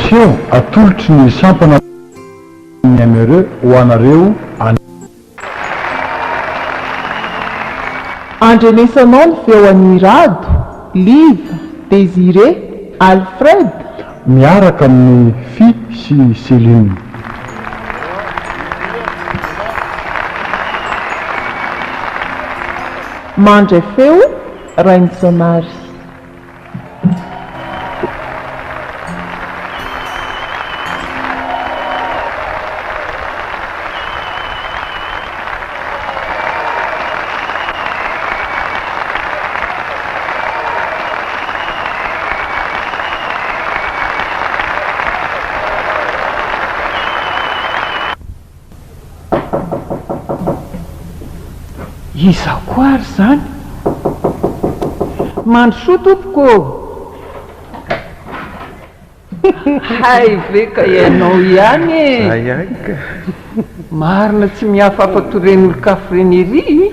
Seho atolotry ny sampana ny MRE ho anareo any. Andrenesanao ny feo an'i Rado, Liva, Désiré, Alfred. Miaraka amin'i Fy sy Céline. Mandray feo, Rainitsonary. Iza koa ary izany? Mandrosoa tompoko ô! Hay ve ka ianao ihany e! Za ihany ka! Marina tsy mihafahafa toy ireny olon-kafa ireny ery e!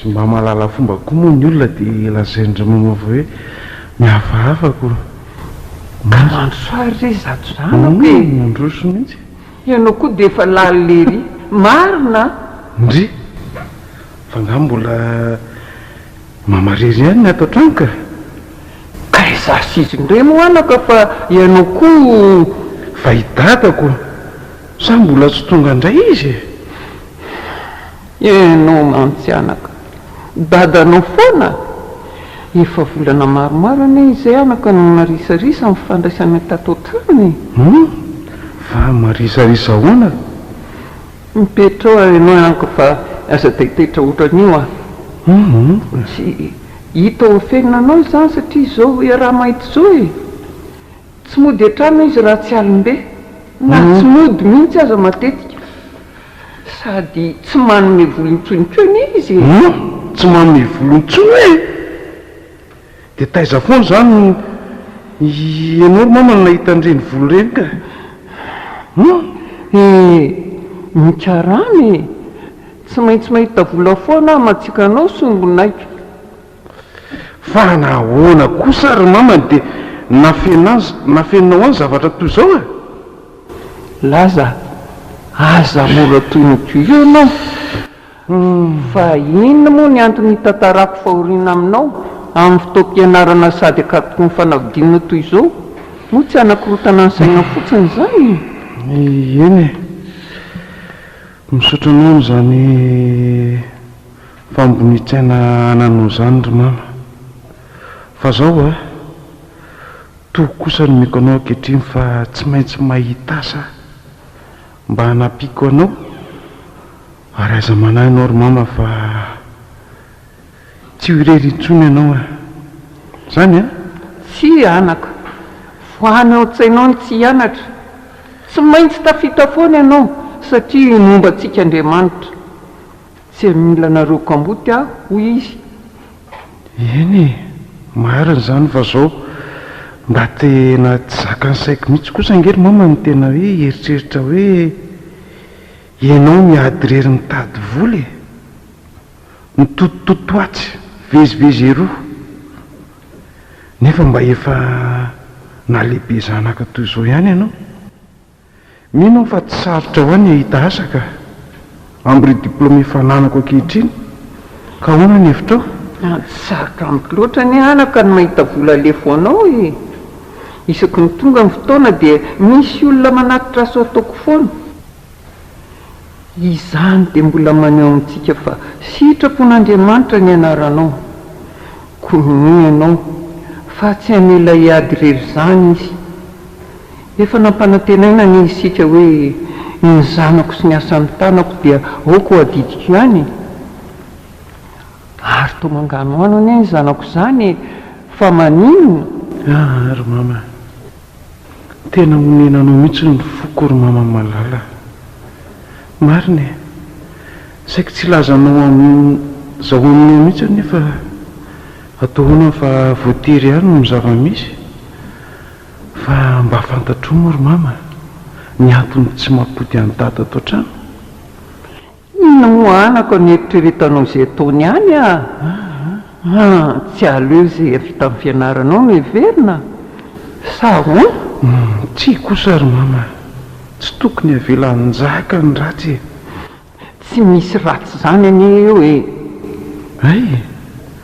Mba mahalala fomba koa moa ny olona dia lazain-dry mama fa hoe mihafahafa ko. Ka mandroso ary re izato zanako e! Mandroso mihitsy. Ianao koa dia efa lalina ery. Marina an! Ndry! Fa angaha mbola mama rery ihany ny ato an-trano ka? Ka izaho sy izy indray moa anaka fa ianao koa. Fa i dadako sa mbola tsy tonga indray izy e? Ianao mantsy anaka. Dadanao foana? Efa volana maromaro anie izay anaka no narisarisa ny fifandraisana tato an-trano e! Hum! Fa marisarisa ahoana? Mipetraha ianao anaka fa aza taitaitra ohatran'io an! Hum! Tsy hita ho afenina anao izany satria izao iaraha-mahita izao e! Tsy mody an-trano izy raha tsy alim-be, na tsy mody mihitsy aza matetika. Sady tsy manome vola intsony koa anie izy e! Hum! Tsy manome vola intsony hoe? Dia taiza foana izany ianao ry mama no nahita an'ireny vola ireny ka? Hum! E! Mikarama e! Tsy maintsy mahita vola foana aho mantsika anao sombinaiko. Fa nahoana kosa ry mama dia nafeninao any zavatra toy izao e? Laza, aza mora toy ny tuyau ianao. Fa inona moa ny antony hitantarako fahoriana aminao amin'ny fotoam-pianarana sady akatoky ny fanadinana toy izao? Moa tsy hanakorontana ny sainao fotsiny izany? Eny e. Misaotra anao amin'izany fahambonian-tsaina ananao izany ry mama. Fa zao a, toky kosa no omeko anao ankehitriny fa tsy maintsy mahita asa aho mba hanampiako anao ary aza manahy ianao ry mama fa tsy ho irery intsony ianao a! Zany a? Tsia anaka, foano ao an-tsainao ny tsy hianatra. Tsy maintsy tafita foana ianao satria momba antsika Andriamanitra. Tsy mila anareo kamboty aho, hoy izy. Eny e, marina izany fa zao mba tena tsy zakan'ny saiko mihitsy kosa ange ry mama ny tena hoe hieritreritra hoe ianao miady irery mitady vola e! Mitotototo atsy, mivezivezy eroa. Nefa mba efa nahalehibe zanaka toy izao ihany ianao. Mino aho fa tsy sarotra ho ahy ny hahita asa ka. Amin'ireo diplaoma efa ananako ankehitriny. Ka ahoana ny hevitrao? Tsy sarotra amiko loatra anie anaka ny mahita vola alefa ho anao e! Isaky ny tonga ny fotoana dia misy olona manatitra asa ataoko foana. Izany dia mbola maneho amintsika fa sitrapon'Andriamanitra ny anaranao. Koa minoa ianao fa tsy hamela hiady irery izany Izy. Efa nampanantenaina anie isika hoe ny zanako sy ny asan'ny tanako dia aoka ho adidiko ihany e! Ary toa manganohano anie ny zanako izany e! Fa maninona? Aa ry mama a! Tena onena anao mihitsy ny foko ry mama malala a! Marina e! Saiky tsy hilaza anao amin'izao aminao mihitsy aho nefa atao ahoana fa voatery ihany ny zava-misy. Fa mba fantatrao moa ry mama ny antony tsy mampody an'i dada ato an-trano? Inona moa anaka no eritreretanao izay ataony any ah? Ah, tsy aleo izay vita amin'ny fianaranao no heverina? Sa ahoana? Tsia kosa ry mama a! Tsy tokony avela hanjaka ny ratsy e! Tsy misy ratsy izany anie eo e! Hay!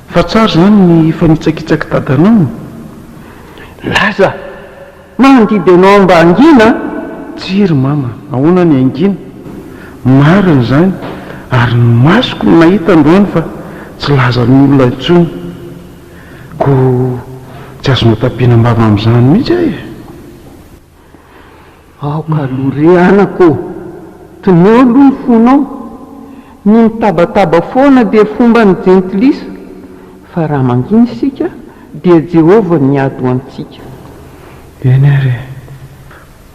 Fa tsara izany ny fanitsakitsak'i dadanao? Laza! Mandidy anao mba hangina an! Tsia ry mama, ahoana ny hangina? Marina izany, ary ny masoko no nahita androany fa tsy lazan'ny olona intsony. Koa tsy azonao tapenam-bava amin'izany mihitsy aho e! Aoka aloha re anaka ô! Toneo aloha ny fonao. Ny mitabataba foana dia fomban'ny jentilisa, fa raha mangina isika dia Jehovah miady ho antsika. Eny ary e!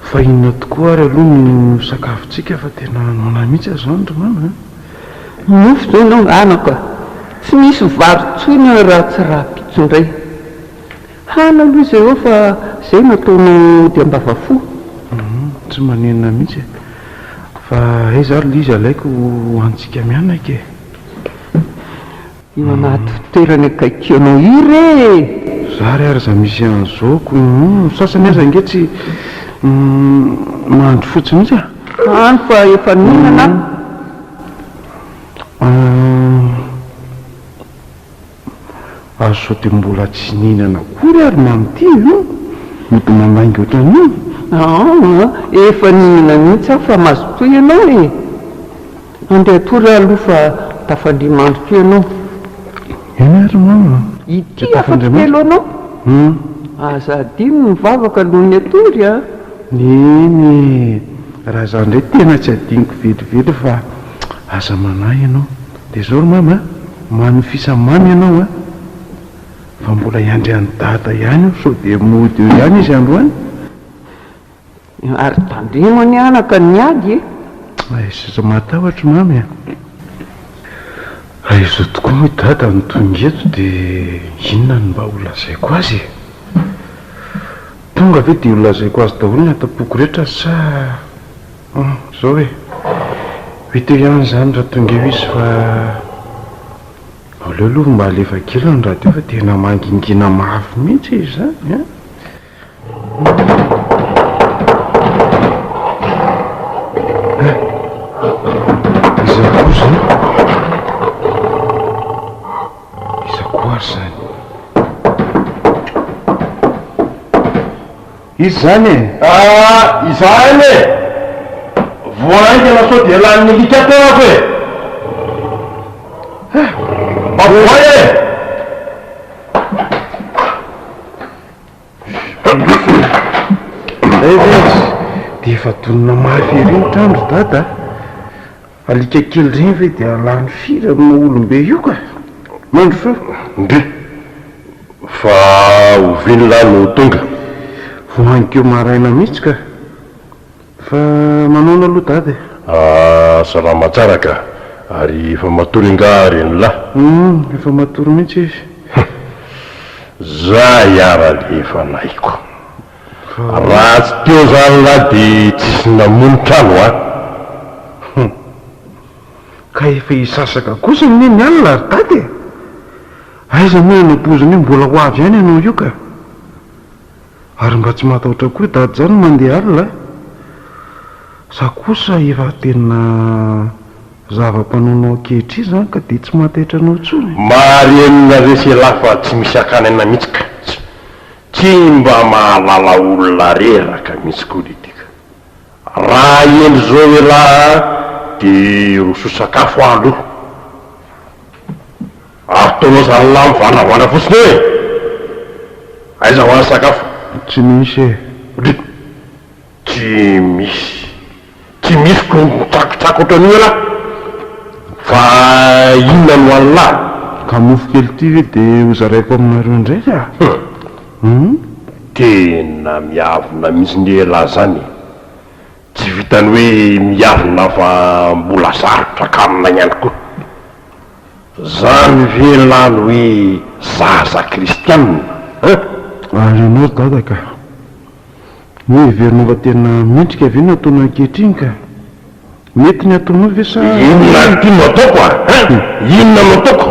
Fa inona tokoa ary aloha no sakafontsika fa tena noana mihitsy aho izany ry mama a! Mofo izao ianao anaka a! Tsy misy vary intsony eo raha tsy rahampitso indray. Hano aloha izay eo fa izay no ataonao ody ambavafo. Humm, tsy maninona mihitsy e! Fa aiza ary ilay izy alaiko ho antsika mianaka e? Io anaty fitoerany akaiky anao io re e! Zary ary za misy an'izao ko, humm, ny sasany aza ange tsy mahandro fotsy mihitsy a! Hano fa efa nihinana aho. Humm. Ary sao dia mbola tsy nihinana akory ary mamy ity io? Mody manainga ohatran'io? Aa, efa nihinana mihitsy aho fa mazotoa ianao e! Andeha hatory aho aloha fa tafandria-mandry koa ianao. Eny ary mama a! Ity hafatra kely ho anao. Aza adino ny mivavaka alohan'ny hatory a! Eny e! Raha izaho indray tena tsy adinoko velively fa aza manahy ianao. Dia izao ry mama a! Manofisa mamy ianao a! Fa mbola hiandry an'i dada ihany aho sao dia mody eo ihany izy androany. Ary tandremo anie anaka ny ady e! Aiza aza matahotra mamy a! Aiza tokoa moa i dada no tonga eto dia inona no mba ho lazaiko azy e? Tonga ve dia ho lazaiko azy daholo ny ato am-poko rehetra sa. Hum, zao e! Ho hita eo ihany izany raha tonga eo izy fa aleo aloha mba alefa kely ny radio fa tena mangingina mafy mihitsy izy izany an! Eh! Iza koa izany? Iza koa ary izany? Iza izany e? Ah, izaho anie e! Vao haingana sao dia lanin'ny alika teo aho e! Eh! Mba voay e! Indray ve izy dia efa donina mafy ery ny trano ry dada a! Alika kely ireny ve dia lany firy aminao olombe io ka! Mandrosoa! Ndry! Fa oviana lahy no ho tonga? Vao haingeo maraina mihitsy ka! Fa manaona aloha dada e? Ah, salama tsara ka! Ary efa matory angaha renilahy? Hum, efa matory mihitsy izy. Hum! Zay ara le efa nahiko. Raha tsy teo zany lahy de tsisy namono trano an! Hum! Ka efa hisasaka kosa anie ny alina ry dada e! Aiza moa ianao pozina io mbola ho avy ihany ianao io ka! Ary mba tsy matahotra koa i dada zany mandeha alina a! Za kosa efa tena zava-panaonao ankehitriny zany ka dia tsy mahataitra anao intsony. Marenina resy elah fa tsy misy hakana aina mihitsy ka! Tsy mba mahalala olona reraka mihitsy koa le ty ka! Raha hendry zao elah a de rosoa sakafo aloha. Ary taonao zalahy mivanavana fotsiny eo e! Aiza ho any sakafo? Tsy misy e! Ry! Tsy misy. Tsy misy ko mitsakotsako ohatran'io ialahy. Fa inona no an'lah? Ka mofo kely ity ve dia ho zaraiko aminareo indray ka? Hum! Tena miavona mihitsy nge ialahy zany e! Tsy vitan'ny hoe miavona fa mbola sarotra kanina ihany koa. Zany ve lah ny hoe zaza kristianina hein? Ary ianao ry dada ka! Moa heverinao fa tena mendrika ve ny ataonao ankehitriny ka? Mety ny ataonao ve sa. Inona ary ity no ataoko a! Hein? Inona no ataoko?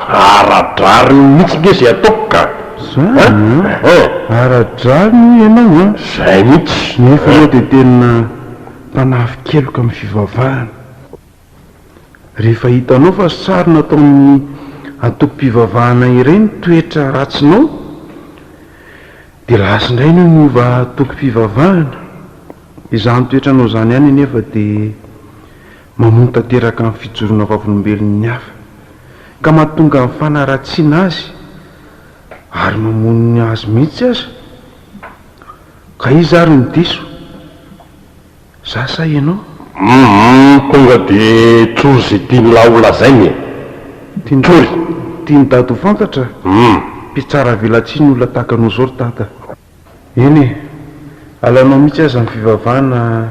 Ara-drariny mihitsy nge izay ataoko ka! Zany an! Hein? Ara-drariny hoy ianao an! Zay mihitsy. Nefa ianao dia tena mpanafikeloka amin'ny fivavahana. Rehefa hitanao fa sary nataon'ny antokom-pivavahana iray ny toetra ratsinao, dia lasa indray ianao niova antokom-pivavahana. Izany toetranao izany ihany anefa dia mamono tanteraka ny fijoroana vavolombelon'ny hafa, ka mahatonga ny fanaratsiana azy ary mamono ny azy mihitsy aza. Ka iza ary no diso? Za sa ianao? Humm tonga de tsory ze tian'lah ho lazaina e! Tian'i Tsory! Tian'i dada ho fantatra? Humm. Mpitsara velatsihy ny olona tahaka anao zao ry dada. Eny e! Alanao mihitsy aza ny fivavahana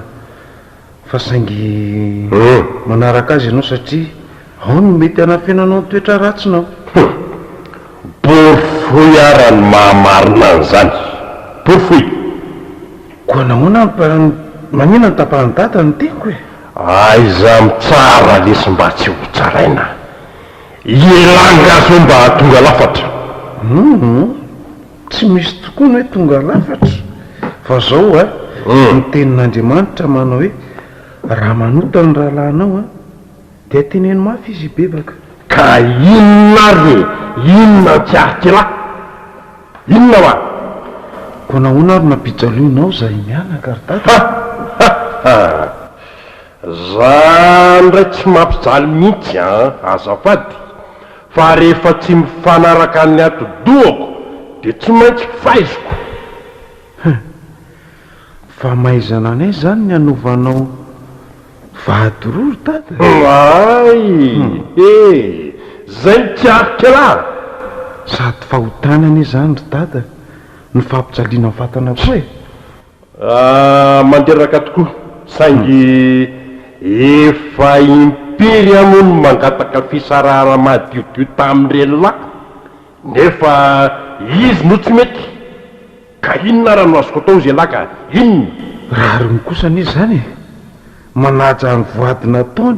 fa saingy manaraka azy ianao satria ao no mety hanafenanao ny toetra ratsinao. Humm! Porofoy ara ny maha marina an'izany! Porofoy! Koa nahoana no maninona no tapahan'i dada ny teniko e? Aiza mitsara lesy mba tsy ho tsaraina. Ialahy nga zao mba tonga lafatra. Humm tsy misy tokoa ny hoe tonga lafatra fa zao a, ny tenin'Andriamanitra manao hoe raha manota ny rahalahinao a dia teneno mafy izy hibebaka. Ka inona ary e? Inona tsy aritr'ialahy? Inona hoa? Koa nahoana ary nampijalianao zahay mianaka ry dada? Ha! Ha! Ha! Za ndray tsy mampijaly mihitsy an! Azafady fa rehefa tsy mifanaraka ny atidohako dia tsy maintsy faiziko! Hein! Famaizana anay izany ny hanovanao vady roa ry dada? Hay! He! Zay no tsy arik'elah! Sady fahotana anie izany ry dada no fampijaliana vatana koa e! Ah, mandreraka tokoa, saingy efa impiry aho moa no mangataka fisarahana madiodio tamin'ireny lahy, nefa izy no tsy mety. Ka inona ara no azoko atao hozy ialahy ka? Inona? Rariny kosa anie izany e! Manaja ny voady nataony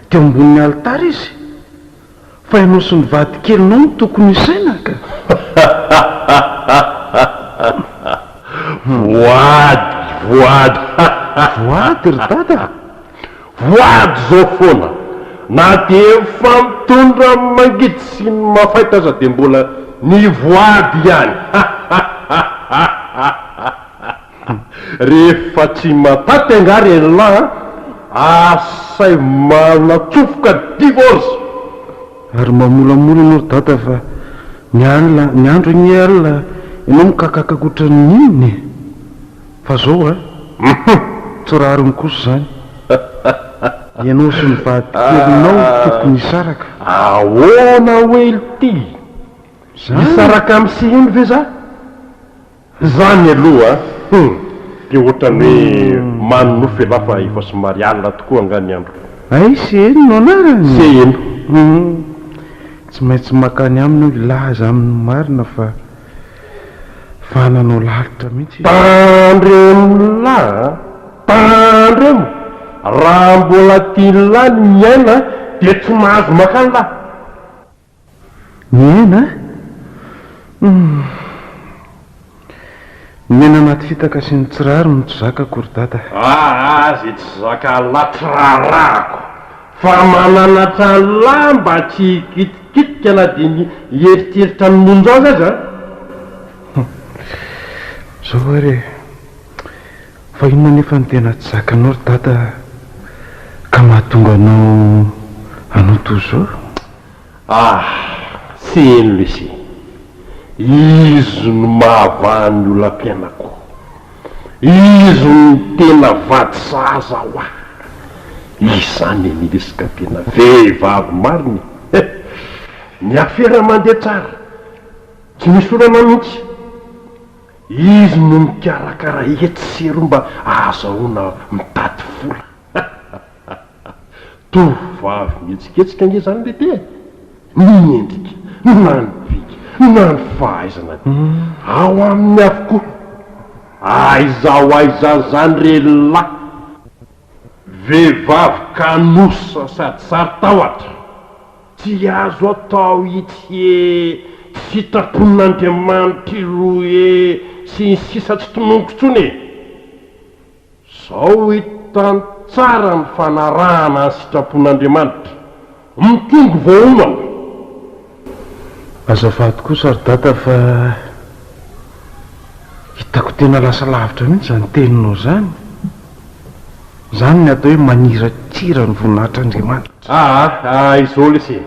teo ambonin'ny alitara izy. Fa ianao sy ny vadikelinao no tokony hisaina ka! Voady! Voady! Voady ry dada a! Voady zao foana! Na dia efa mitondra ny mangidy sy ny mafaitra aza dia mbola ny voady ihany! Rehefa tsy mataty angaha ry elah a, asaivo manatsofoka divorce! Ary mamolamola ianao ry dada fa ny alina, ny andro anie alina ianao mikakakaka ohatran'ny inona e! Fa zao a! Tsy rariny kosa izany. Ianao sy ny vadikelinao tokony hisaraka. Ahoana hoe lty? Hisaraka amin'i Sihino ve za? Zany aloha hum! Dia ohatran'ny hoe manonofy elah fa efa somary alina tokoa angaha ny andro. Hay Seheno no anarany? Seheno. Hum! Tsy maintsy makany aminy aho hilaza aminy ny marina fa fa nanao lalitra mihitsy izy. Tandremo lah a! Tandremo! Raha mbola tian'lah ny miaina dia tsy mahazo makany lah! Miaina? Humm. Miaina anaty fitaka sy ny tsy rariny no tsy zakako ry dada. Aa ze tsy zaka Allah tsy raharahako fa mananatra anlah mba tsy hikitikitika na dia ny hieritreritra ny monja azy aza. Humm. Zao ary e. Fa inona anefa no tena tsy zakanao ry dada ka mahatonga anao hanao toy izao? Ah! Tsy heno lesy e! Izy no mahavaha ny olam-piainako. Izy no tena vady sahaza ho ahy. Izany anie lesy ka tena vehivavy marina e! Ny afera mandeha tsara, tsy misy olana mihitsy. Izy no mikarakara etsy sy eroa mba ahazahoana mitady vola. Tovovavy mihetsiketsika ange izany le ty e! Ny endrika, na ny bika, na ny fahaizana dia ao aminy avokoa. Aiza ho aiza izany re lahy? Vehivavy kanosa sady saro-tahotra. Tsy azo atao itsy e! Sitrapon'Andriamanitra ireo e! sy ny sisa tsy tononiko intsony e! Zao hitany tsara ny fanarahana ny sitrapon'Andriamanitra. Mitongy vao homana. Azafady kosa ry dada fa hitako tena lasa lavitra mihitsy izany teninao izany. Izany ny atao hoe maniratsira ny voninahitr'Andriamanitra. Aa izao lesy e!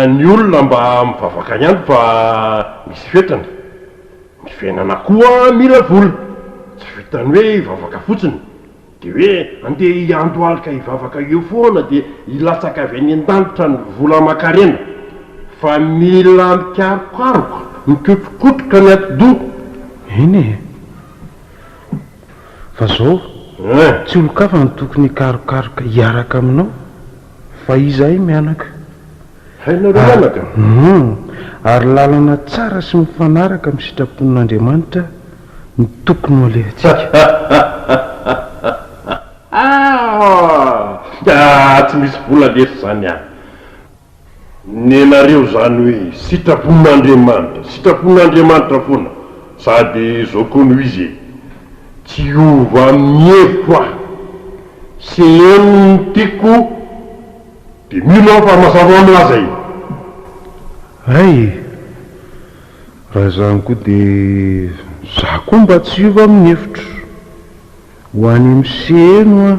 Ny olona mba mivavaka ihany fa misy fetrany. Ny fiainana koa mila vola. Tsy vitan'ny hoe hivavaka fotsiny. Dia hoe andeha hiandohalika hivavaka eo foana dia hilatsaka avy any an-danitra ny vola aman-karena. Fa mila mikarokaroka, mikotrokotroka ny atidoha. Eny e! Fa zao, tsy olon-kafa no tokony hikarokaroka hiaraka aminao fa izahay mianaka. Hainareo mianaka? Hum, ary lalana tsara sy mifanaraka amin'ny sitrapon'Andriamanitra no tokony ho alehantsika. Ah! Tsy misy vola lesy izany an! Nenareo zany hoe sitrapon'Andriamanitra, sitrapon'Andriamanitra foana, sady izao koa no izy e, tsy hiova amin'ny hevitro aho, seheno ny tiako de mino aho fa mazava ho milaza e. Hay e! Raha izany koa dia za koa mba tsy hiova amin'ny hevitro. Ho any amin'ny Seheno aho,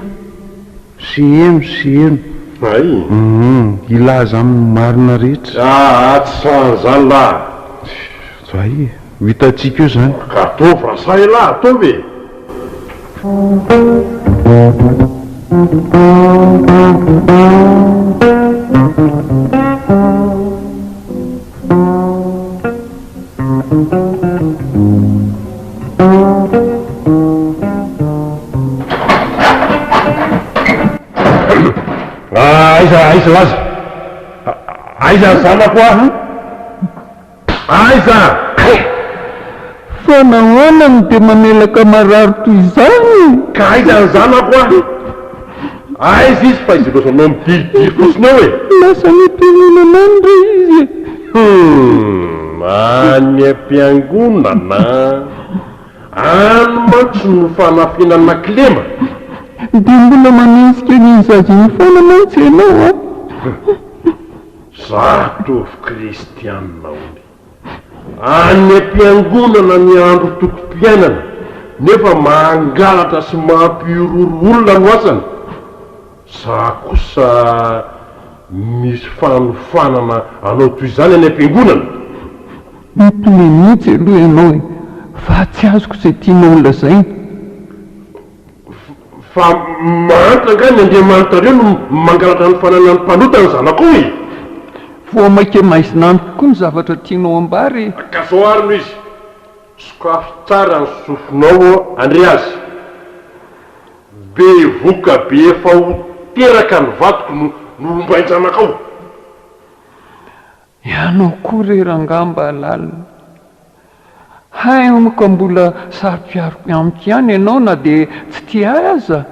Seheno, Seheno. Hay? Hum, hilaza aminy ny marina rehetra. Aa, tsy sahan'izany lahy. Zay e, ho hitantsika eo izany. Ka ataovy raha sahy elah, ataovy e. Aiza aiza laza? Aiza ny zanako a? Aiza? Fa nahoana no dia mamelaka marary toy izany e? Ka aiza ny zanako a? Aiza izy fa izy ilaozanao midiridiry fotsiny eo e? Lasa any am-piangonana any re izy e! Humm, any am-piangonana? Any mantsy no fanafenana kilema. Dia mbola manenjika an'iny zaza iny foana mantsy ianao an! Zatovo kristianina hono e! Any am-piangonana ny andro tokom-piainana nefa mangalatra sy mampihorohoro olona no asany. Za kosa misy fanofanana anao toy izany any am-piangonana? Mipne mihitsy aloha ianao e! Fa tsy azoko izay tianao holazaina. Fa mahantra angaha ny andriamanitrareo no mangalatra ny fananan'ny mpanota ny zanakao e? Vao maika maizina amiko koa ny zavatra tianao ambara e! Ka zao ary no izy, sokafy tsara ny sofinao handre azy. Bevoka be efa ho teraka ny vadiko no nombain-janakao. Ianao koa re rangahy mba lalina. Hay hono ka mbola saro-piaro amiko ihany ianao na dia tsy tia ahy aza.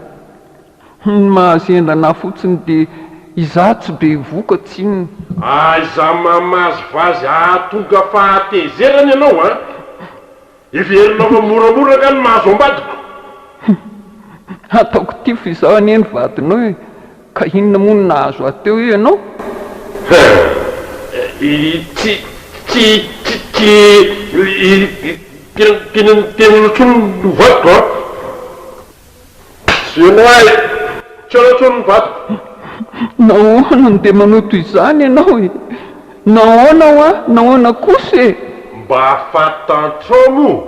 Ny mahazendana ahy fotsiny dia izaho tsy bevoka tsinona. Aiza mamazivazy hahatonga fahatezerana ianao an! Heverinao fa moramora angaha ny mahazo ambadiko? Hataoko tifo izaho anie ny vadinao e! Ka inona moa no nahazo ahy teo ianao? Tsy, tsy, tsy, tsy, tena intsony no vadiko an! Tsy ianao ahy! Tsy ianao intsony no vadiko! Nahoana no dia manao toy izany ianao e? Nahoana hoa? Nahoana kosa e? Mba fantatrao moa?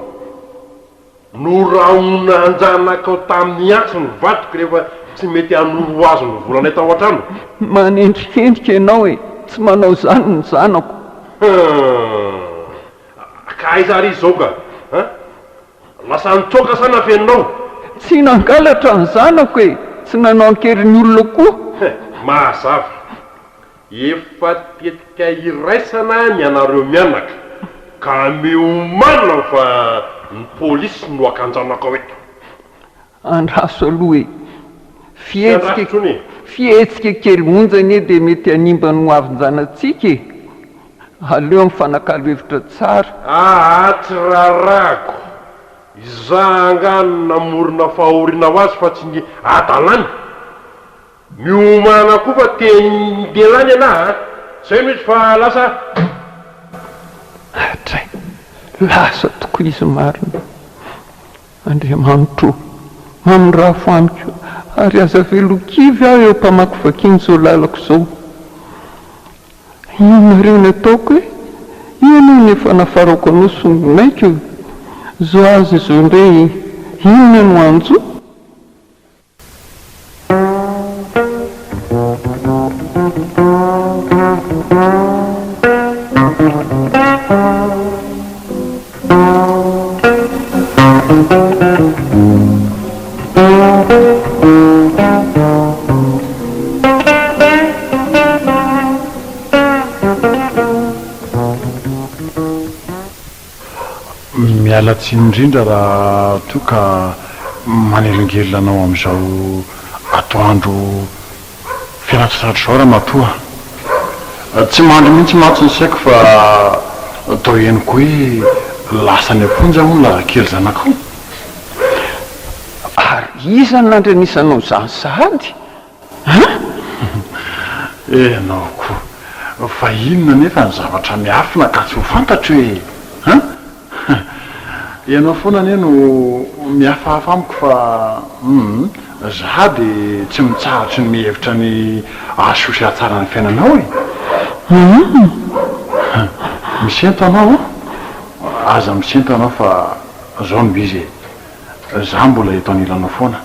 Norahonanjanakao tamin'ny antsy ny vadiko rehefa tsy mety hanoro azy ny volanay tao an-trano. Manendrikendrika ianao e! Tsy manao izany ny zanako. Hum! Ka aiza ary izy izao ka? An? Lasa nitsoaka sa nafeninao? Tsy nangalatra ny zanako e! Tsy nanao an-keriny olona koa. He! Mazava. Efa tetika iraisana ny anareo mianaka ka miomàna fa ny polisy no hakan-janakao eto. Andraso aloha e! Tsy andraso intsony e! Fihetsika kely monja anie dia mety hanimba ny hoavin-janatsika e! Aleo mifanakalo hevitra tsara. Aa tsy raharahako. Izaho angaha no namorona fahoriana ho azy fa tsy ny hadalany. Miomàna koa fa tenin-delany ialahy a! Zay no izy fa lasa. Hatray, lasa tokoa izy marina. Andriamanitro ô, mamindrafo amiko ary aza avela ho kivy aho eo am-pamakivakiana izao lalako izao. Inona re ny ataoko e? Io anie no efa nafarako anao songonaiko e! Zao aza izao indray inona no hanjo? Miala tsiny indrindra raha toa ka manelingelina anao amin'izao atoandro fialan-tsasatra izao ramatoa. Tsy mandry mihitsy mantsy ny saiko fa toa henoko hoe lasa any am-ponja hono lazakely zanakao. Ary iza no nandrenesanao izany sahady an? Ianao koa. Fa inona anefa ny zavatra miafina ka tsy ho fantatro e? An? Ianao foana anie no mihafahafa amiko fa hum, za dia tsy mitsahatry ny mihevitra ny hahasoa sy hahatsara ny fiainanao e! Hum. Misento anao an? Aza misento anao fa zao no izy e! Za mbola eto anilanao foana.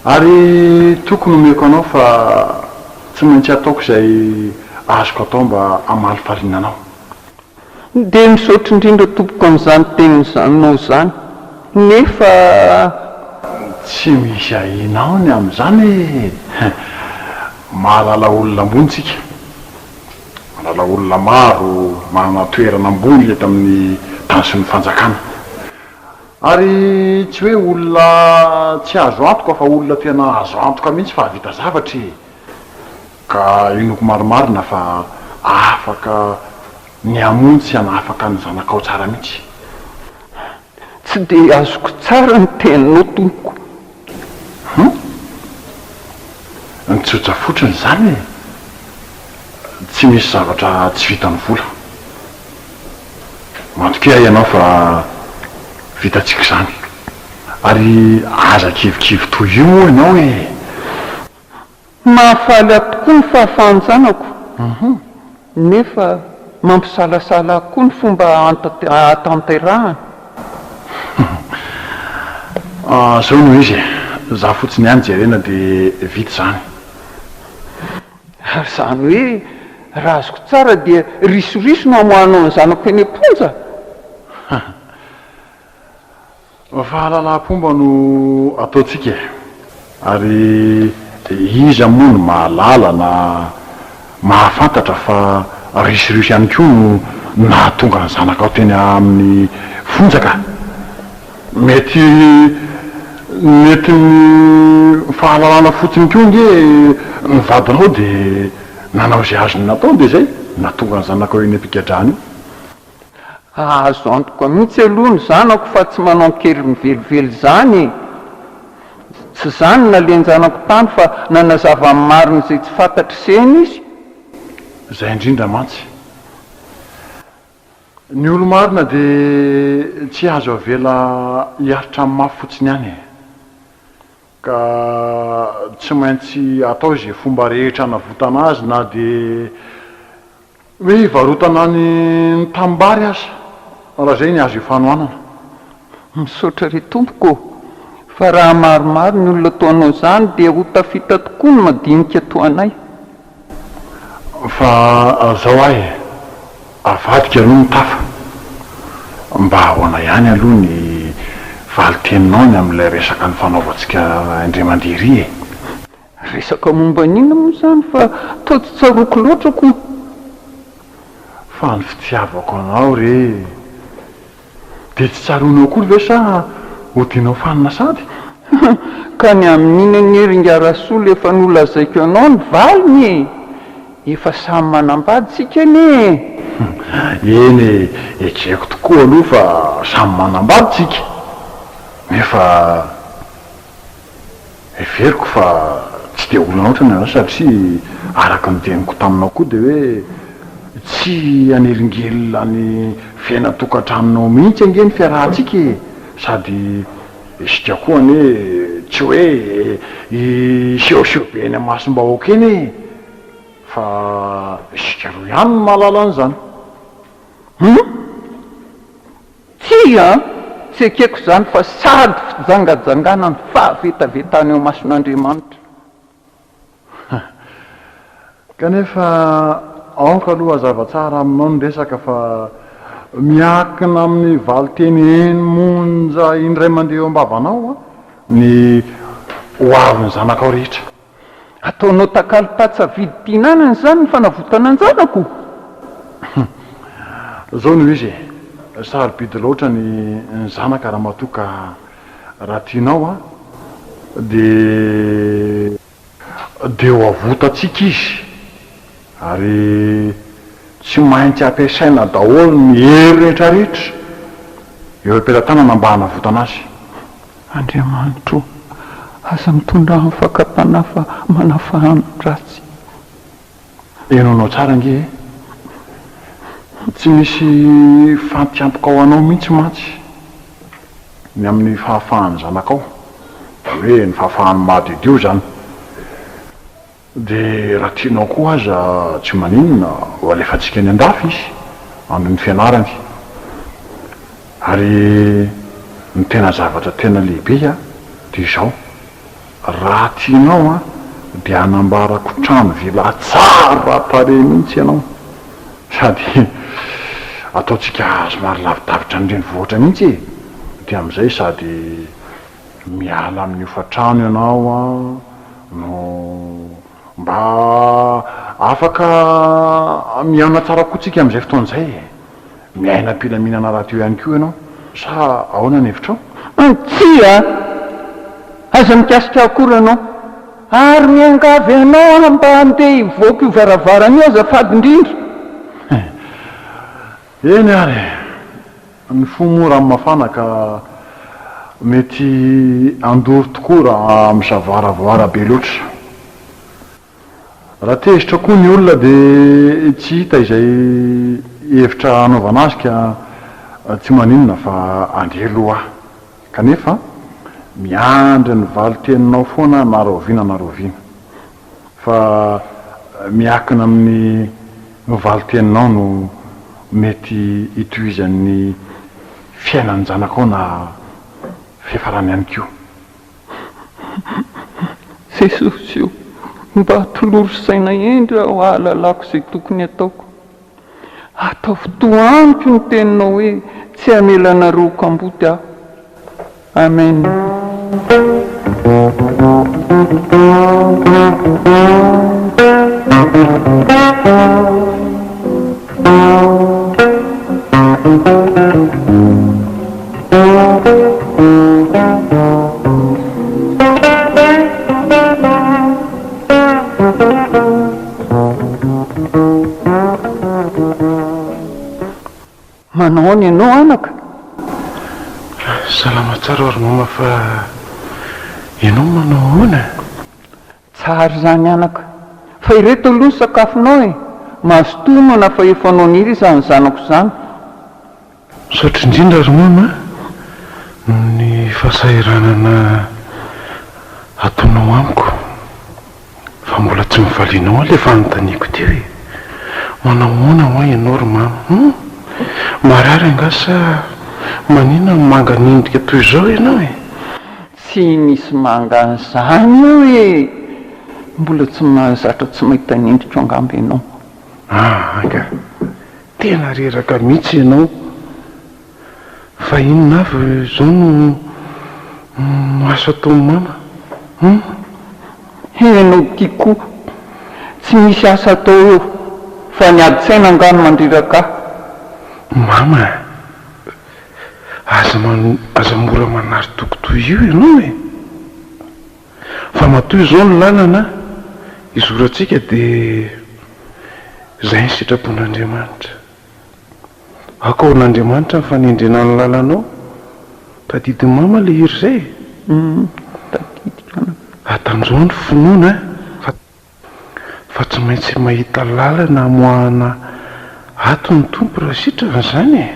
Ary toky no omeko anao fa tsy maintsy ataoko izay azoko atao mba hamaly fariana anao. Dia misaotra indrindra tompoko amin'izany teninao izany. Nefa. Tsy misy ahianao ny amin'izany e! Mahalala olona ambony tsika. Mahalala olona maro manana toerana ambony eto amin'ny tany sy ny fanjakana. Ary tsy hoe olona tsy azo antoka fa olona tena azo antoka mihitsy fa hahavita zavatra e! Ka inoako marimarina fa afaka ny hamonjy sy hanafaka ny zanakao tsara mihitsy. Tsy dia azoko tsara ny teninao tompoko. Hum? Nitsotra fotsiny izany e! Tsy misy zavatra tsy vitan'ny vola. Matokia ahy ianao fa vitantsika izany. Ary aza kivikivy toy io moa ianao e! Mahafaly ahy tokoa ny fahafahan-janako, nefa mampisalasala ahy koa ny fomba ahatanterahany. Izao no izy e, za fotsiny ihany jerena dia vita izany. Ary izany hoe raha azoko tsara dia risoriso no amoahanao ny zanako eny am-ponja? Fahalalam-pomba no ataontsika e! Ary iza moa no mahalala na mahafantatra fa risoriso ihany koa no nahatonga ny zanakao teny amin'ny fonja ka! Mety mety ny fahalalana fotsiny koa ange ny vadinao dia nanao izay azony natao dia izay nahatonga ny zanakao eny am-pigadrana io. Azo antoka mihitsy aloha ny zanako fa tsy manao an-keriny velively izany e! Tsy izany no nalehan-janako tany fa nanazava ny marina izay tsy fantatr'i Seny izy. Izay indrindra mantsy. Ny olo-marina dia tsy azo avela hiaritra amin'ny mafy fotsiny ihany e! Ka tsy maintsy atao izay fomba rehetra hanavotana azy na dia hoe hivarotana ny tanimbary aza raha izay ny azo ifanohanana. Misaotra re tompoko ô! Fa raha maromaro ny olona toa anao izany dia ho tafita tokoa ny madinika toa anay. Fa zao aho e, avadika aloha ny tafa, mba ahoana ihany aloha ny valin-teninao ny amin'ilay resaka nifanaovantsika indray mandeha iry e? Resaka momba ny inona moa izany fa toa tsy tsaroako loatra koa. Fa ny fitiavako anao re Dia tsy tsaroanao akory ve sa odianao fanina sady? Ka ny amin'iny anie ry ingahy Rasolo efa nolazaiko anao ny valiny e! Efa samy manambady tsika anie e! Eny e, ekeko tokoa aloha fa samy manambady tsika, nefa heveriko fa tsy dia olana loatra ny an'izany satria araka ny teniko taminao koa dia hoe tsy hanelingelina ny fiainan-tokantranonao mihitsy ange ny fiarahantsika e, sady isika koa anie tsy hoe hisehoseho be eny amasom-bahoaka eny e. Fa isika roa ihany no mahalala an'izany. Hum? Tsia an! Tsy ekeko izany fa sady fijangajangana no fahavetavetana eo imason'Andriamanitra. Kanefa aoka aloha hazava tsara aminao ny resaka fa miankina amin'ny valinteny eny monja indray mandeha eo am-bavanao ny ho avin'ny zanakao rehetra. Ataonao takalo patsa vidim-pihinanana izany ny fanavotana an-janako? Izao no izy e, sarobidy loatra ny zanaka ramatoa ka raha tianao an, dia dia ho avotantsika izy ary tsy maintsy ampiasaina daholo ny hery rehetra rehetra eo am-pelatanana mba hanavotana azy. Andriamanitra o, aza mitondra ahy amin'ny fakam-panahy fa manafaha ahy amin'ny ratsy. Henonao tsara ange e! Tsy misy fantiantoka ho anao mihitsy mantsy ny amin'ny fahafahan'ny zanakao, izany hoe ny fahafahany mahadiodio izany. Dia raha tianao koa aza tsy maninona ho alefantsika any andafy izy hanohy ny fianarany. Ary ny tena zavatra tena lehibe dia izao, raha tianao dia hanambarako trano villa tsara tarehy mihitsy ianao sady ataontsika somary lavidavitra ny renivohitra mihitsy e! Dia amin'izay sady Miala amin'ny hofantrano ianao an, no mba afaka mihaona tsara koa tsika amin'izay fotoana izay e! Miaina am-pilaminana rahateo ihany koa ianao, sa ahoana ny hevitrao? Tsia! Aza mikasika ahy akory ianao, ary miangavy anao aho mba handeha hivoaka io varavarana io azafady indrindra! Eny ary e! Ny fo moa rano mafana ka mety handoro tokoa raha misavoaravoara be loatra. Raha tezitra koa ny olona dia tsy hita izay hevitra hanaovana azy ka tsy maninona fa andeha aloha aho. Kanefa miandry ny valin-teninao foana aho na rahoviana na rahoviana. Fa miakina amin'ny valin-teninao no mety hitohizan'ny fiainan-janakao na fiafarany ihany koa. Jesosy o, mba atolory saina hendry aho hahalalako izay tokony hataoko. Ataovy toa amiko ny teninao hoe tsy hamela anareo ho kamboty aho. Amen. Manao ahoana ianao anaka? Salama tsara aho ry mama fa ianao manao ahoana? Tsara izany anaka. Fa ireto aloha ny sakafonao e! Mazotoa homana fa efa noniry izany zanako izany. Misaotra indrindra ry mama noho ny fahasahiranana ataonao amiko fa mbola tsy novalianao aho ilay fanontaniako teo e! Manao ahoana hoa ianao ry mama hum? Marary angaha sa maninona no manganindrika toy izao ianao e? Tsy misy manga an'izany eo e! Mbola tsy mahazatra tsy mahita ny endriko angamba ianao. Ah angaha! Tena reraka mihitsy ianao. Fa inona avy izao no asa ataon'i mama? Hum? Ianao ity koa, tsy misy asa atao eo fa ny adin-tsaina angaha no mandreraka ahy. Mama a! Aza aza mora manary toky toy io ianao e! Fa matoa izao ny lalana izorantsika dia izay ny sitrapon'Andriamanitra. Aoka ho an'Andriamanitra ny fanendrena ny lalanao. Tadidin'i mama ilay hira izay e! Hum, tadidiko anaka. Atanjaho ny finoana fa fa tsy maintsy mahita lalana hamoahana ato ny Tompo raha sitrany izany e!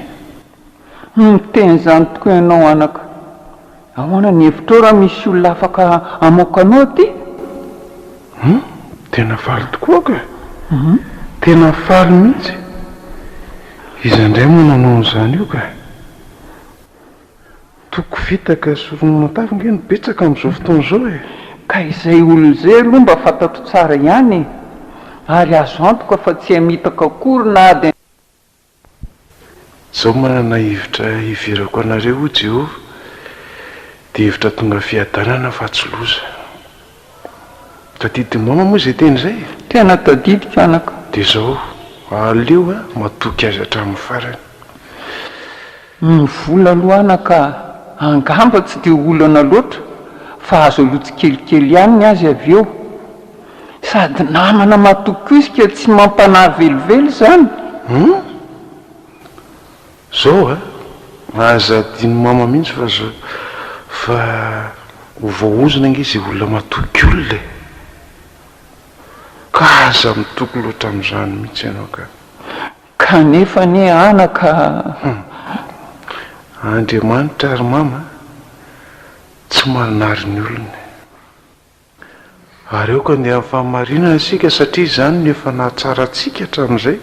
Miteny izany tokoa ianao anaka. Ahoana ny hevitrao raha misy olona afaka hamoaka anao aty? Hum, tena faly tokoa aho ka! Tena faly mihitsy! Iza indray moa nanao an'izany io ka? Toko fitaka sy ronono an-tavy ange no betsaka amin'izao fotoana izao e! Ka izay olona izay aloha mba fantatro tsara ihany e! Ary azo antoka fa tsy hamitaka akory na dia. Izao manana hevitra hiverako anareo hoy Jehovah, dia hevitra tonga fiadanana fa tsy loza. Tadidin'i mama moa izay teny izay e? Tena tadidiko anaka. Dia izao, aleo matoky azy hatramin'ny farany. Ny vola aloha anaka angamba tsy dia olana loatra fa azo aloa tsikelikely ihany ny azy avy eo. Sady namana matoky koa isika tsy mampanahy velively izany. Hum! Zao a! Aza adino mama mihitsy fa zao fa ho voaozona ange izay olona matoky olona e! Ka aza mitoky loatra amin'izany mihitsy ianao ka. Kanefa anie anaka a! Hum! Andriamanitra ry mama tsy manary ny olony. Ary aoka handeha amin'ny fahamarinana isika satria izany no efa nahatsara antsika hatramin'izay.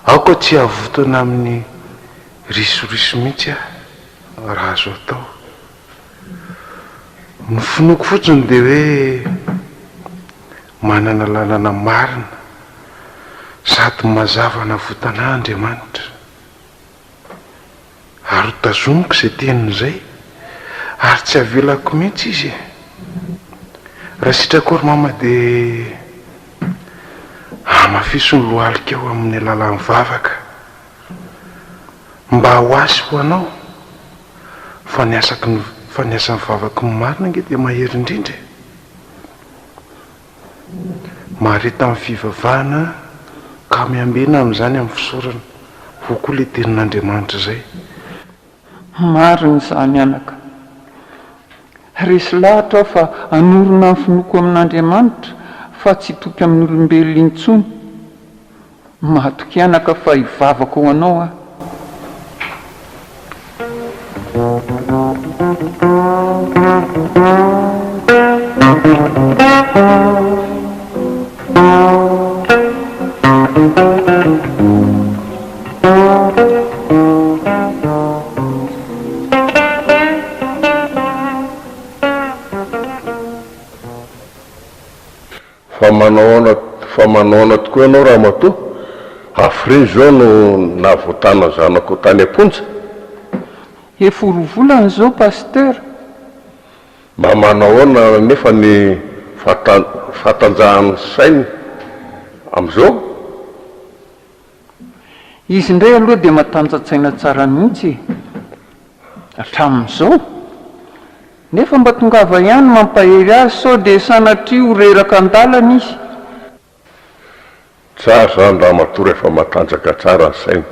Aoka tsy havotana amin'ny risoriso mihitsy aho raha azo atao. Ny finoako fotsiny dia hoe manana lalana marina sady mazava hanavotana ahy Andriamanitra. Ary ho tazomiko izay teniny izay, ary tsy havelako mihitsy izy e! Raha sitrako ry mama dia hamafiso ny lohalikao amin'ny alalan'ny vavaka, mba ho ahy sy ho anao, fa ny asaky ny fa ny asan'ny vavaky ny marina ange dia mahery indrindra e! Mahareta amin'ny fivavahana ka miambena amin'izany amin'ny fisaorana. Hoy koa ilay tenin'Andriamanitra izay. Marina izany anaka. Resy lahatra aho fa hanorina ny finoako amin'Andriamanitra fa tsy hitoky amin'olombelona intsony. Matokia anaka fa hivavaka ho anao aho. Fa manaona fa manaona tokoa ianao ramatoa? Hafiriana izao no nahavoatana zanako tany am-ponja? Efa ho roa volana izao Pasteur. Mba manahoana anefa ny fahatanjahan'ny sainy amin'izao? Izy indray aloha dia matanjan-tsaina tsara mihitsy e! Hatramin'izao. Nefa mba tongava ihany mampahery azy sao dia sanatria ho reraka an-dalana izy. Tsara izany ramatoa rehefa matanjaka tsara ny sainy.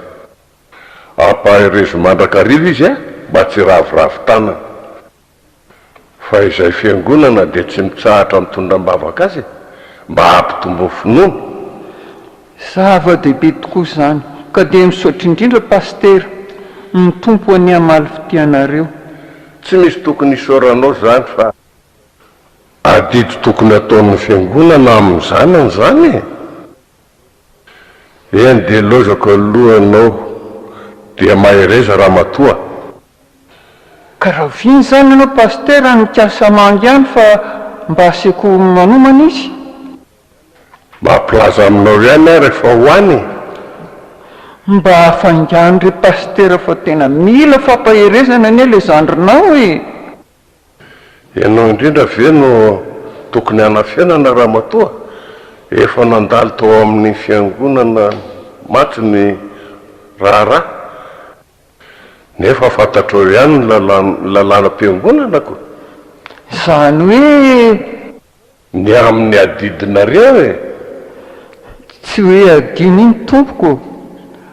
Ampaherezo mandrakariva izy mba tsy hiraviravy tanana. Fa izay fiangonana dia tsy mitsahatra mitondra am-bavaka azy mba hampitombo ny finoany. Zava-dehibe tokoa izany ka dia misaotra indrindra Pasitera, ny Tompo anie hamaly fitia anareo. Tsy misy tokony hisaoranao izany fa adidy tokony ataon'ny fiangonana amin'ny zanany izany e! Eny dia lozako aloha ianao dia mahereza ramatoa. Ka rahoviana izany ianao Pasitera no mikasa hamangy any fa mba aseko manomana izy? Mampilaza aminao ihany aho rehefa ho any e! Mba hafaingano re Pasitera fa tena mila fampaherezana anie ilay zandrinao e! Ianao indrindra ve no tokony hanafenana ramatoa? Efa nandalo tao amin'ny fiangonana mantsy ny raharaha nefa fantatrao ihany ny lalànam-piangonana ko! Izany hoe. Ny amin'ny adidinareo e! Tsy hoe adino iny tompoko ô!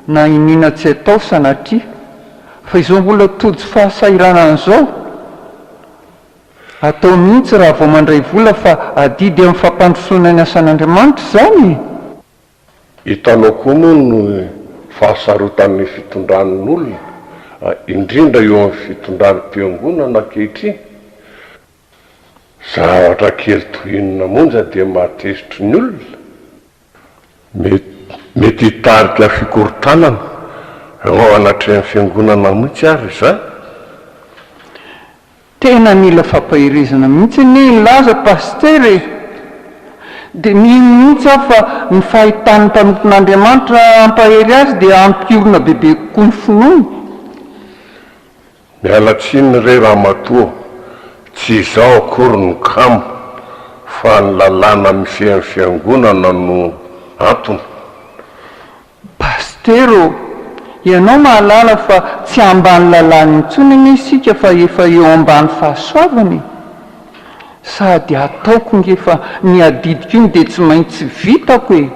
Na iniana tsy atao sanatria fa izao mbola tojo fahasahiranana izao. Atao mihitsy raha vao mandray vola fa adidy amin'ny fampandrosoana ny asan'Andriamanitra izany e! Hitanao koa moa ny fahasarotan'ny fitondran'olona, indrindra eo amin'ny fitondram-piangonana ankehitriny. Zavatra kely toy inona monja dia mahatezitry ny olona. Mety hitarika fikorontanana eo anatrehan'ny fiangonana mihitsy ary izany. Tena mila fampaherezana mihitsy anie i Laza Pasitera e! Dia mino mihitsy aho fa ny fahitan'ny mpanompon'Andriamanitra hampahery azy dia hampiorina bebe kokoa ny finoany. Miala tsiny re ramatoa, tsy izaho akory no kamo fa ny lalàna mifehy ny fiangonana no antony. Pasitera ô! Ianao mahalala fa tsy ambany lalàna intsony anie isika fa efa eo ambany fahasoavana e! Sady ataoko nge fa ny adidiko iny dia tsy maintsy vitako e!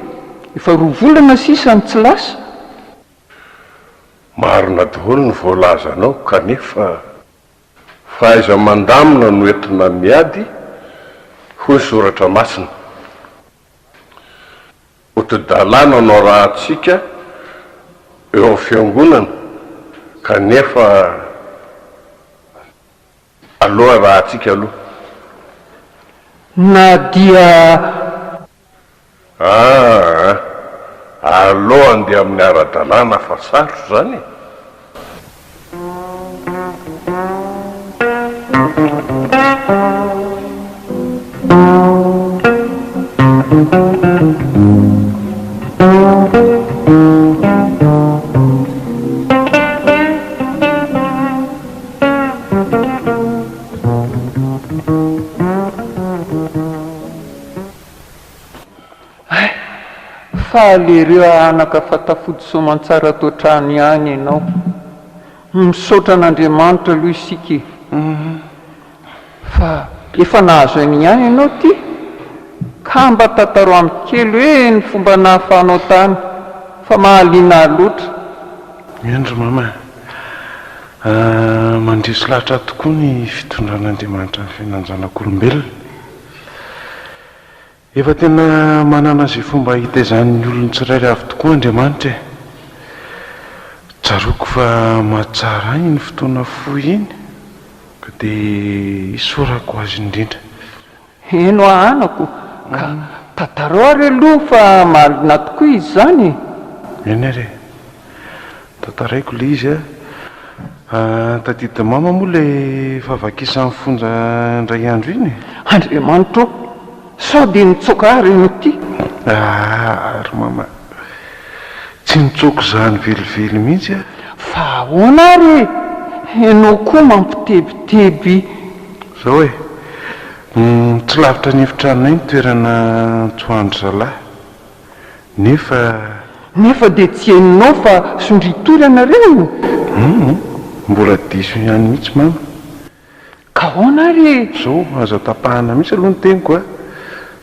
Efa roa volana sisa no tsy lasa. Marina daholo ny voalazanao kanefa fahaiza-mandamina no entina miady hoy ny soratra masina. Foto-dalàna no arahantsika eo amin'ny fiangonana kanefa aloha arahantsika aloha. Na dia. Aa aleo andeha amin'ny ara-dalàna fa sarotra izany e. Hay! Faly ery anaka fa tafody soamantsara ato an-trano ihany ianao. Misaotra an'Andriamanitra aloha isika e! Fa efa nahazo aina ihany ianao ity? Ka mba tantaro amiko kely hoe ny fomba nahafahanao tany fa mahaliana ahy loatra. Eny ry mama a! Mandresy lahatra ahy tokoa ny fitondran'Andriamanitra ny fiainan-janak'olombelona. Efa tena manana izay fomba hitaizany ny olony tsirairay avy tokoa Andriamanitra e! Tsaroako fa mahatsara ahy iny fotoana fohy iny ka dia isaorako Azy indrindra. Heno aho anako ka tantarao ary aloha fa mahaliana tokoa izy izany e! Eny ary e! Tantaraiko ilay izy a! Tadidin'i mama moa ilay fahavakisan'ny fonja indray andro iny e? Andriamanitra ô! Sao dia nitsoaka ahy ireny ity? Ah ry mama, tsy nitsoaka izany velively mihitsy aho. Fa ahoana ary e? Ianao koa mampitebiteby. Izao e, tsy lavitra ny efitranonay ny toerana nitsoahan-dry zalahy. Nefa. Nefa dia tsy henonao fa sondrian-tory ianareo? Humm, mbola diso ihany mihitsy mama. Ka ahoana ary e? Zao, aza tapahana mihitsy aloha ny teniko a!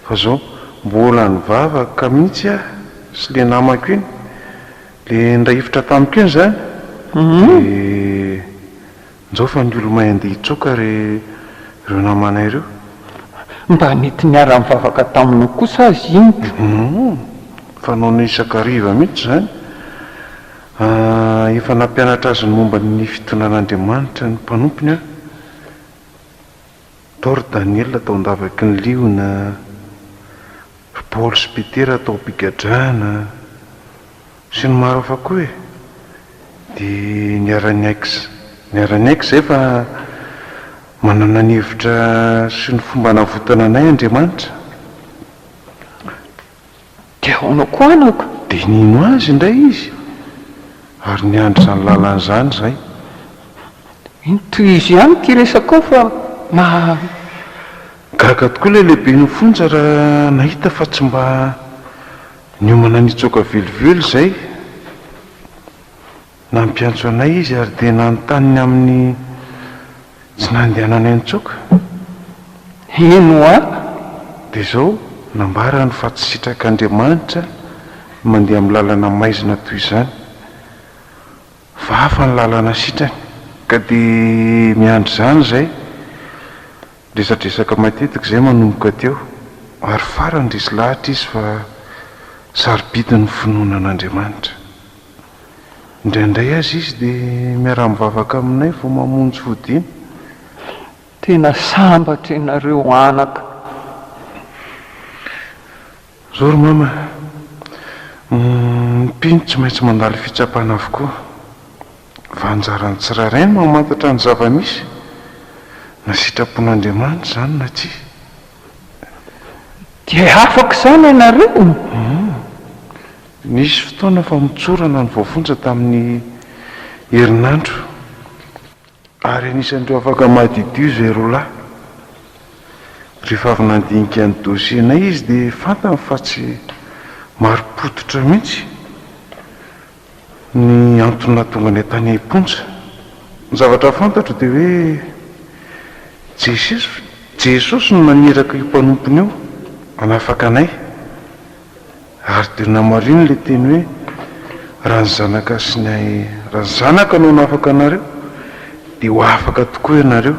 Fa zao, mbola nivavaka mihitsy aho sy le namako iny, le niray efitra tamiko iny zany, de. Njao fa ny olo-may andeha hitsoaka re ireo namanay ireo. Mba nety niara-nivavaka taminao kosa aza iny ko. Humm, fanaonay isan-kariva mihitsy izany. Efa nampianatra azy ny momba ny fitondran'Andriamanitra ny mpanompony aho. Tao ry Daniela tao an-davaky ny liona, ry Paoly sy Petera tao am-pigadrana. Sy ny maro hafa koa e! Dia niara-niaiky niara-niaiky izay fa manana ny hevitra sy ny fomba hanavotana anay Andriamanitra. Dia ahoana koa anaka? Dia nino Azy indray izy ary niandry izany lalana izany izahay. Iny tohizo ihany ity resakao fa maha. Gaga tokoa ilay lehiben'ny fonja raha nahita fa tsy mba Niomana nitsoaka velively izay. Nampiantso anay izy ary dia nanontany ny amin'ny tsy nandehananay nitsoaka. Heno a! Dia izao, nambarany fa tsy sitrak'Andriamanitra ny mandeha amin'ny lalana maizina toy izany. Fa hafa ny lalana sitrany. Ka dia miandry izany izay. Resadresaka matetika izay manomboka teo. Ary farany resy lahatra izy fa sarobidy ny finoana an'Andriamanitra. Indraindray aza izy dia miara-mivavaka aminay vao mamonjy fodiana. Tena sambatra ianareo anaka. Zao ry mama a! Ny mpino tsy maintsy mandalo fitsapana avokoa. Fa anjaran'ny tsirairay ny mamantatra ny zava-misy, na sitrapon'Andriamanitra izany na tsia. Dia afaka izany ianareo? Hum. Nisy fotoana famotsorana ny voafonja tamin'ny herinandro. Ary anisan'ireo afaka madiodio izay roalahy. Rehefa avy nandinika ny dossier-nay izy dia fantany fa tsy marim-pototra mihitsy ny antony nahatonga anay tany am-ponja. Ny zavatra fantatro dia hoe Jesosy Jesosy no naniraka io mpanompony io hanafaka anay. Ary dia namarino ilay teny hoe, Raha ny Zanaka sy ny, raha ny Zanaka no hanafaka anareo, dia ho afaka tokoa ianareo.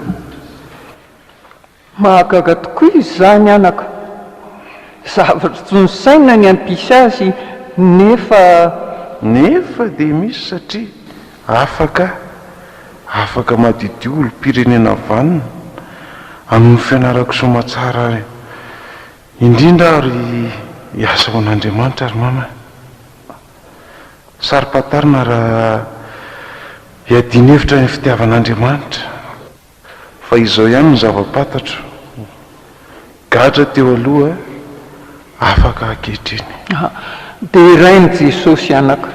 Mahagaga tokoa izany anaka. Zavatra tsy nosainina ny hampisy azy nefa. Nefa dia misy satria afaka, afaka madiodio olom-pirenena vanona, amin'ny fianarako soamatsara Indrindra aho ry hiasa ho an'Andriamanitra ry mama a! Saro-pantarina raha iadiana hevitra ny fitiavan'Andriamanitra fa izao ihany no zava-pantatro, gadra teo aloha, afaka ankehitriny. Derain'i Jesosy anaka.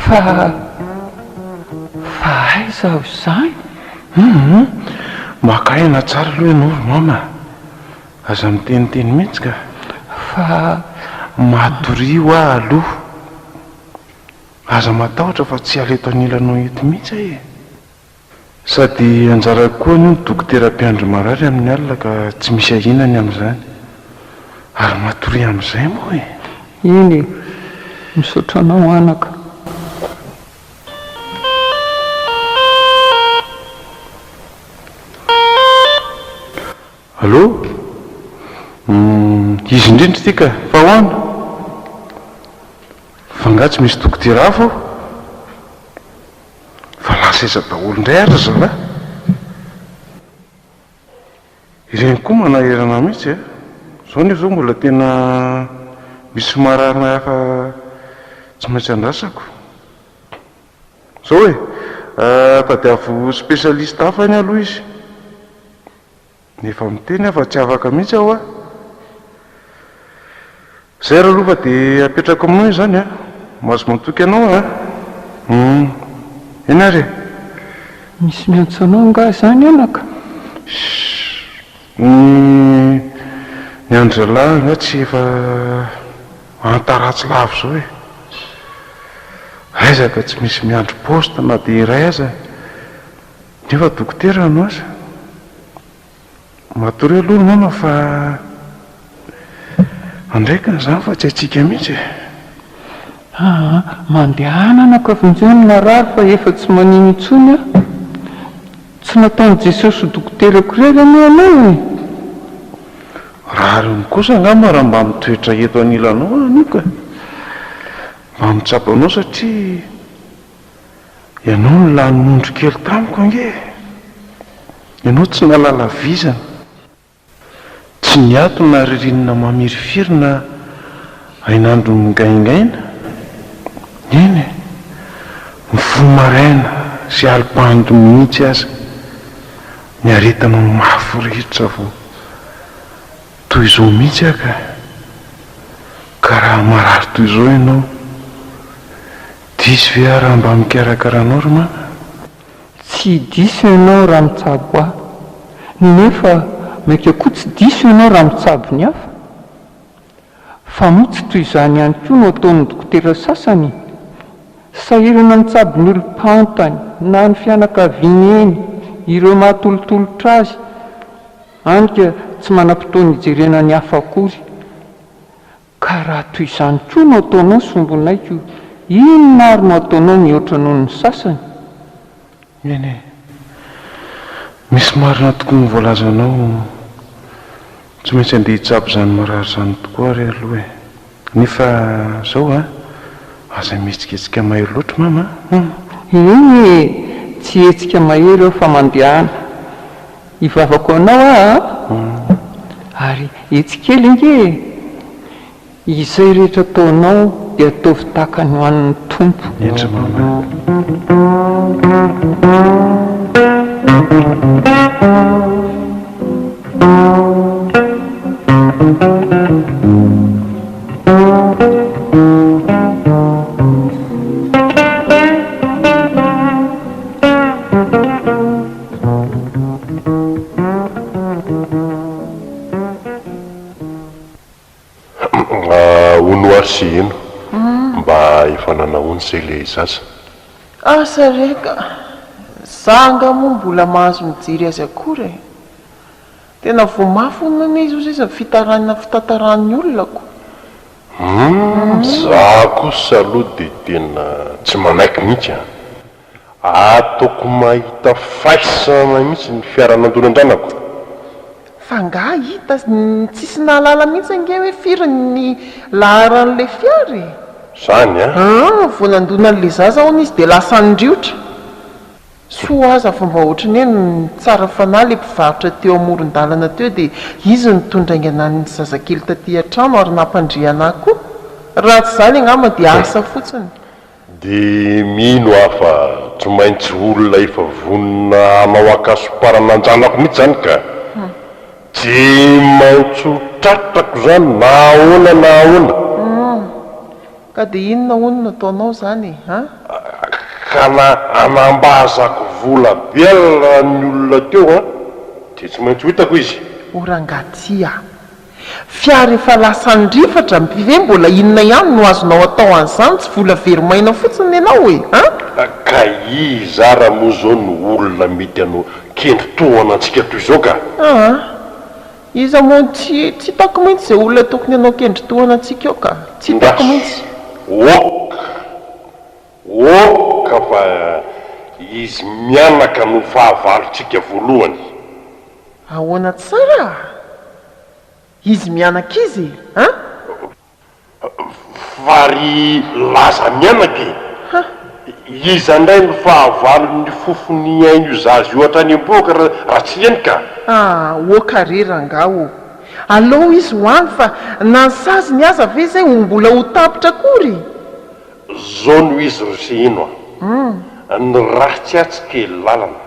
Fa, fa aiza aho izany? Hum, maka aina tsara aloha ianao ry mama a! Aza miteniteny mihitsy ka! Fa. Matoria hoa aloha! Aza matahotra fa tsy hiala eto anilanao eto mihitsy aho e! Sady anjarako koa anie ny dokotera mpiandry marary amin'ny alina ka tsy misy ahiana ny amin'izany. Ary matoria amin'izay moa e! Eny e! Misaotra anao anaka. Allô? Humm, izy indrindra ity ka, fa ahoana? Fa angaha tsy misy dokotera hafa ao? Fa lasa aiza daholo indray ary ry zalahy? Ireny koa manahirana mihitsy e! Izao nefa izao mbola tena misy marary hafa tsy maintsy andrasako. Izao e, tadiavo spécialiste hafa anie aloha izy. Efa miteny aho fa tsy afaka mihitsy aho a! Zay ary aloha fa dia apetrako aminao izany a! Mahazo matoky anao aho a! Hum! Eny ary e! Misy miantso anao angaha izany anaka? Shh! Ny ny an-dry zalahy angaha tsy efa antaratsy lava izao e! Aiza ka tsy misy miandry poste na dia iray aza Nefa dokotera no asa. Matoria aloha ry mama fa andraikiny izany fa tsy antsika mihitsy e. Aa, mandehana anaka vonjeo ny marary fa efa tsy manino intsony aho. Tsy nataon'i Jesosy ho dokoterako irery anie ianao e. Rariny kosa angamba raha mba mitoetra eto anilanao aho anio ka. Mba mitsabo anao satria. Ianao no lany mondro kely tamiko ange e! Ianao tsy nahalala vizana, tsy niato na ririnina mamirifiry na hainandro migaingaina, eny e, mifoha maraina sy alim-pando mihitsy aza niaretanao ny mafy rehetra vao toy izao mihitsy aho ka! Ka raha marary toy izao ianao, Diso ve aho raha mba mikarakara anao ry mama? Tsy diso ianao raha mitsabo ahy. Nefa mainka koa tsy diso ianao raha mitsabo ny hafa. Fa moa tsy toy izany ihany koa no ataon'ny dokotera sasany e? Sahirana mitsabo ny olom-pantany na ny fianakaviany eny, ireo mahatolotolotra azy, hany ka tsy manam-potoana hijerena ny hafa akory. Ka raha toy izany koa no ataonao sombinaiko, inona ary no ataonao mihoatra noho ny sasany? Eny e! Misy marina tokoa ny voalazanao, tsy maintsy andeha hitsabo izany marary izany tokoa ary aloha e! Nefa zao a! Aza mihetsiketsika mahery loatra mama a! Eny e! Tsy hihetsika mahery aho fa mandehana. Hivavaka ho anao aho a! Ary etsy kely ange e! Izay rehetra ataonao dia ataovy tahaka ny ho an'ny Tompo. Eny ry mama a! Hono ary sy ino mba efa nanahoana izay ilay zaza? Asa re ka! Za angaha moa mbola mahazo mijery azy akory e! Tena voa mafy hono anie izy io sisa fitaraina fitantaran'ny olona ko! Humm! Za kosa aloha dia tena tsy manaiky mihitsy an! Ataoko mahita faisana mihitsy ny fiara nandona an-dranako. Fa angaha hita tsisy nahalala mihitsy ange hoe firy ny laharan'ilay fiara e! Zany an! An! Vao nandona an'ilay zaza hono izy dia lasa niriotra. Soa aza fa mba ohatran'ny hoe tsara fanahy ilay mpivarotra teo amoron-dalana teo dia izy no nitondra haingana ny zazakely taty an-trano ary nampandre anà koa. Raha tsy izany angamba dia asa fotsiny. Dia mino aho fa tsy maintsy olona efa vonona hanao ankasomparana an-janako mihitsy izany ka. Tsy maintsy ho tratrako izany na ahoana na ahoana. Ka dia inona hono no ataonao izany e? An? Ka na anambazako vola be ara ny olona teo an, dia tsy maintsy ho hitako izy. O rangahy ty a! Fiara efa lasan'ny rifatra ve mbola inona ihany no azonao atao an'izany tsy vola very maina fotsiny nenao e! An? Ka iza ara moa izao no olona mety hanao kendry tohana antsika toy izao ka? Aa! Iza moa tsy tsy hitako mihitsy izay olona tokony hanao kendry tohana antsika eo ka! Tsy hitako mihitsy. Ok! Ok fa izy mianaka no fahavalontsika voalohany. Ahoana tsara a! Izy mianaka izy e! An? Fa ry Laza mianaka e! Iza indray no fahavalon'ny fofon'ny ain'io zaza io hatrany am-bohoka raha tsy reny ka! Ah, ok re rangaha ô! Alao izy ho any fa na ny saziny aza ve izay ho mbola ho tapitra akory? Zao no izy ry Seheno a! Ny ratsy atsy kely lalana.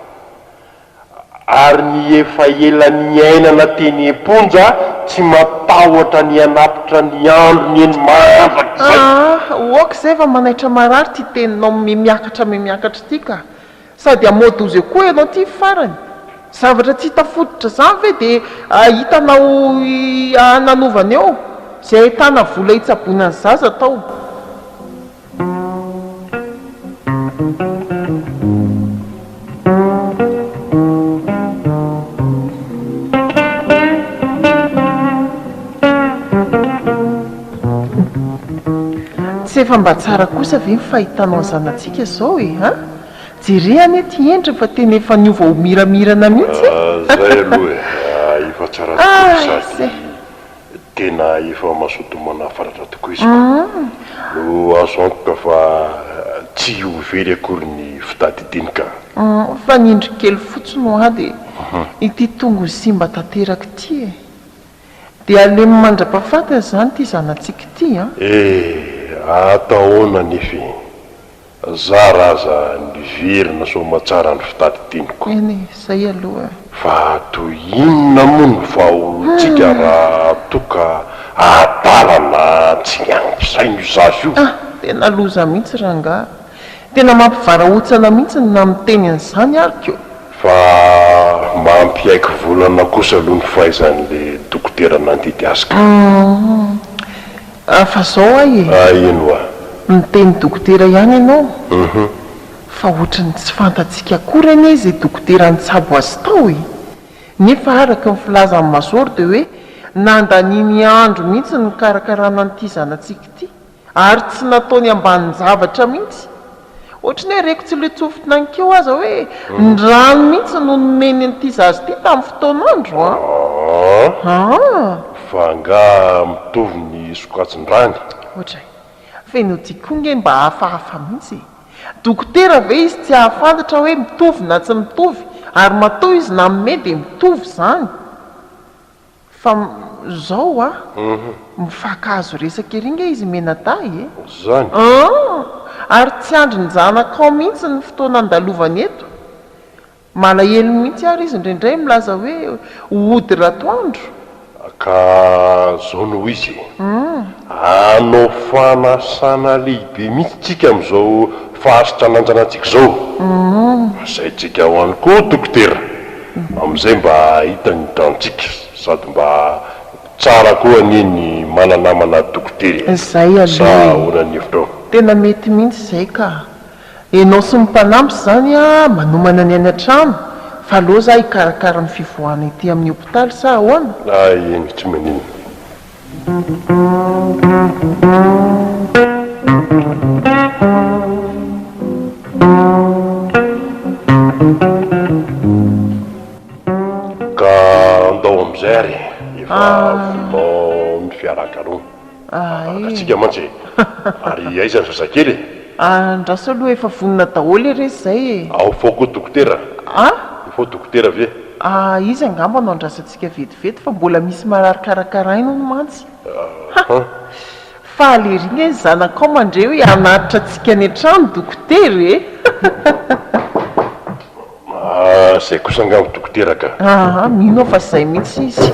Ary ny efa ela niainana teny am-ponja tsy matahotra ny hanapitra ny androny eny mandrakizay. Aa ok zay fa manaitra marary ty teninao mimiakatra mimiakatra ity ka! Sady hamoa-doza eo koa ianao ty farany! Zavatra tsy hita fototra zany ve de hitanao hananovana eo? Zay ahitana vola hitsaboana ny zaza atao. Tsy efa mba tsara kosa ve ny fahitanao ny zanatsika izao e an? Jere anie ity endriny fa tena efa niova ho miramirana mihitsy e! Zay aloha e, efa tsara tokoa sady Tena efa mazoto manafatratra tokoa izy ko. No azo antoka fa tsy ho very akory ny fitadidiany ka. Fa ny indro kely fotsiny hoa dia ity tongony simba tanteraka ity e! Dia alemy mandra-pahafatiny izany ity zanatsika ity an! Eh! Atao ahoana anefa e! Zara aza niverina soamatsara ny fitadidianiko. Eny e, zay aloha e. Fa toy inona moa no vahaolontsika raha toa ka adala na tsy ampy saina io zaza io? Ah! Tena loza mihitsy rangaha. Tena mampivarahontsana mihitsy ny na miteny an'izany ary ko. Fa mampiaiky volana kosa aloha ny fahaizan'le dokotera nandidy azy ka. Humm. Fa zao ay e! Ah eny hoa. Miteny dokotera ihany ianao? Fa ohatry ny tsy fantatsika akory anie izay dokotera nitsabo azy tao e! Nefa araka ny filazan'ny Major dia hoe nandaniany andro mihitsy ny nikarakarana an'ity zanatsika ity. Ary tsy nataony ambanin-javatra mihitsy. Ohatry ny hoe reko tsy letsofina nankeo aza hoe ny rano mihitsy no nomeny an'ity zaza ity tamin'ny fotoan'andro an! Aa! Fa angaha mitovy ny sokajin-drany? Ohatray. Feno ity koa nge mba hafahafa mihitsy e! Dokotera ve izy tsy hahafantatra hoe mitovy na tsy mitovy ary matoa izy nanome dia mitovy izany? Fa zao a, mifankahazo resaka ery nge izy mianadahy e! Zany? An! Ary tsy andrin-janakao mihitsy ny fotoana andalovany eto. Malahelo mihitsy ary izy indraindray milaza hoe hody ratoandro. Ka zao no izy e! Hanao fanasana lehibe mihitsy tsika amin'izao fahasitrananjanantsika izao. Asaintsika ho any koa dokotera. Amin'izay mba hita ny tantsika sady mba tsara koa anie ny mana-namana dokotera e! Zay aloha Sa e! ahoana ny hevitrao? Tena mety mihitsy izay ka! Enao sy ny mpanampy izany a manomana ny any an-trano fa aleo za hikarakara ny fivoahana ety amin'ny hopitaly sa ahoana? Ay eny tsy maninona. Ka andao amin'izay ary e, efa vonona ny fiarakarona. Araka mantsy e! Ary aiza ny zazakely e? Andraso aloha efa vonona daholo ere izay e! Ao fao koa dokotera? A? Eo fao dokotera ve? Izy angamba no andrasantsika vetivety fa mbola misy marary karakaraina hono mantsy. Ha! Faly ery nge ny zanakao mandre hoe hanatitra antsika any an-trano dokotera e! Ah, zay kosa angamba dokotera ka. Aa, mino aho fa zay mihitsy izy.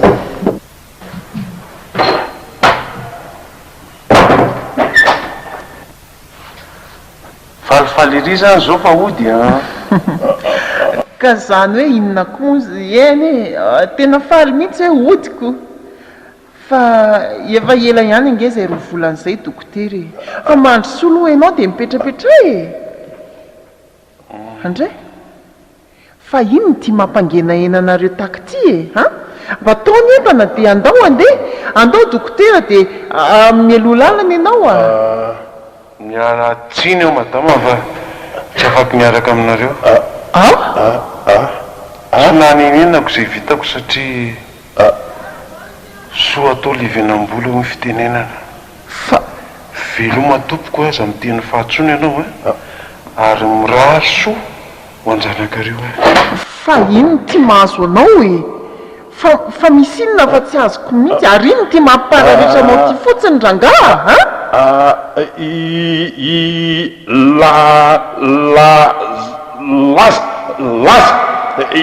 Falifaly ery zany zao fa hody an! Ka zany hoe inona koa moa, eny e, tena faly mihitsy hoe hody ko! Fa efa ela ihany ange izay roa volana izay dokotera e! Fa mandrosoa aloha ianao dia mipetrapetraha e! Andray! Fa inona ity mampangenahena anareo taky ity e! An! Mba atao ny entana dia andao handeha! Andao dokotera dia mialoha lalana ianao a! Miala tsiny aho madama fa tsy afaka miaraka aminareo. An! Tsy nanenenako izay vitako satria soa atao levenam-bola hoy ny fitenenana. Fa. Veloma tompoko aza miteny fahatsony ianao a! Ary mirary soa ho an-janakareo aho. Fa inona ity mahazo anao e? Fa, fa misy inona fa tsy azoko mihitsy? Ary inona ity mampipararetra anao ity fotsiny rangaha a? A, i, i, la, la, laza, laza, i,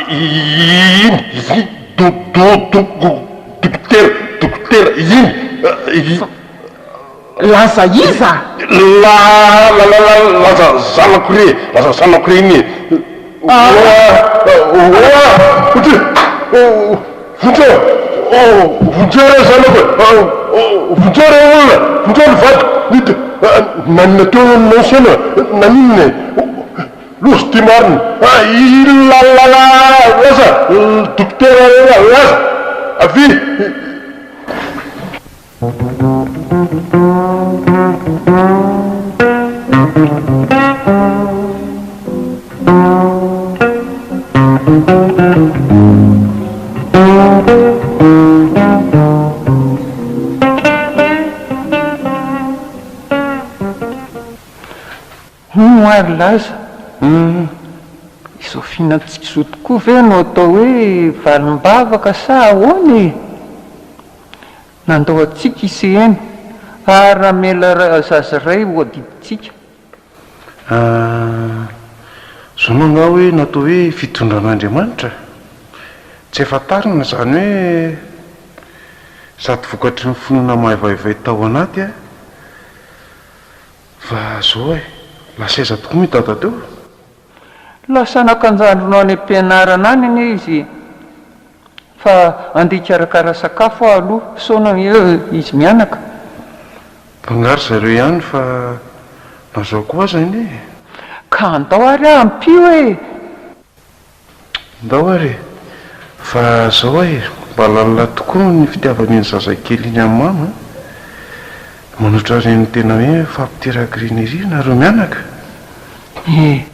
iny, i, do, do, do, dokotera, dokotera, iny, i. Laza iza? La la la la laza zanako re, laza zanako re iny e! Oa oa vonjeo vonjeo vonjeo re zanako e! Vonjeo re olona, vonjeo ny vadiko, nid naninona teo no saina, naninona e? Loza ty marina i la la la laza dokotera laza avia. Hono hoa ry Laza, hum, izao fihinantsika izao tokoa ve no atao hoe valim-bavaka sa ahoana e? Nandao antsika i Seheno ary namela zaza iray ho adidintsika. Ah, zao no angaha hoe natao hoe fitondran'Andriamanitra? Tsy hay fantarina izany hoe sady vokatry ny finoana maivaivay tao anaty aho fa zao e, lasa aiza tokoa moa i Dada teo? Lasa naka an-jandriny any am-pianarana any anie izy e! Fa andeha hikarakara sakafo aho aloha, saona izy mianaka. Fa angaha ry zareo ihany fa na zao koa aza anie e! Ka andao ary aho ampio e! Ndao ary e! Fa zao aho e, mba lalina tokoa ny fitiavan'iny zazakely iny an'i mama an! Manoatra ireny tena hoe mifampiteraka ireny ery nareo mianaka! E!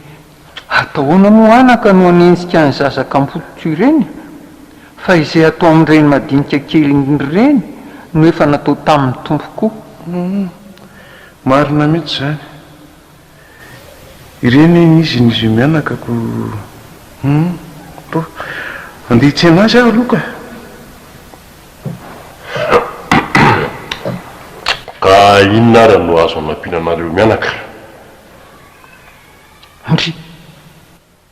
Atao ahoana moa anaka no hanenjika ny zaza kamboty toy ireny? Fa izay atao amin'ireny madinika kely ireny no efa natao tamin'ny Tompo koa. Humm! Marina mihitsy izany. Ireny anie izy ny izy mianaka ko humm! Toa andeha hitsena azy aho aloha ka! Ka inona ary no azo anampiana anareo mianaka? Ndry!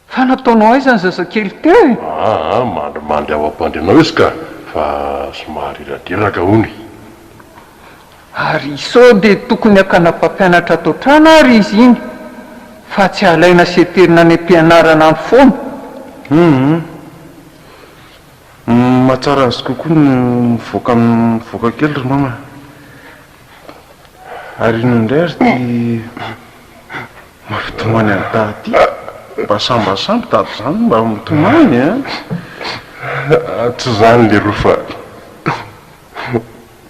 Fa nataonao aiza ny zazakely teo e? Aa, mandrimandry ao am-pandrianao izy ka, fa somary reradreraka hono e. Ary sao dia tokony hakana mpampianatra ato an-trano ary izy iny fa tsy alaina sy aterina any am-pianarana any foana? Hum, mahatsara azy kokoa ny mivoaka mivoaka kely ry mama a. Ary inona indray ary ity mampitomany an'i Dada ity? Mba sambasamby Dada izany mba mitomany a! Tsy izany leroa fa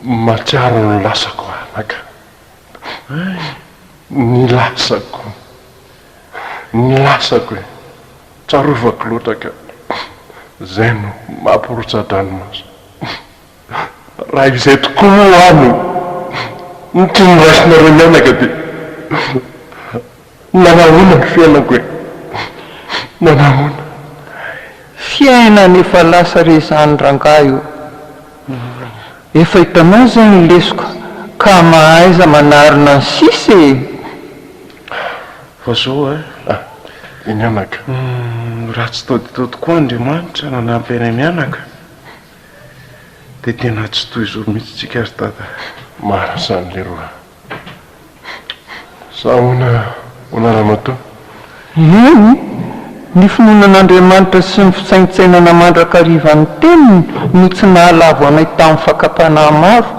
mahatsiaro ny lasako anaka. Ny lasako, ny lasako e! Tsarovako loatra ka izay no mampirotsa-dranomaso. Raha izay tokoa moa aho no no tsy noraisinareo mianaka dia nanahoana ny fiainako e? Nanahoana? Fiainana efa lasa re izany rangahy o! Efa hitanao izay ny lesoka ka mahaiza manarina ny sisa e! Fa zao eh! Ah, eny anaka. Raha tsy tao dia tao tokoa Andriamanitra nanampy anay mianaka. Dia tena tsy toy izao mihitsy tsika ry dada. Marina izany leroa. Sa ahoana hoana ramatoa? Eny, ny finoana an'Andriamanitra sy ny fisaintsainana mandrakariva ny Teniny no tsy nahalavo anay tamin'ny fakam-panahy maro.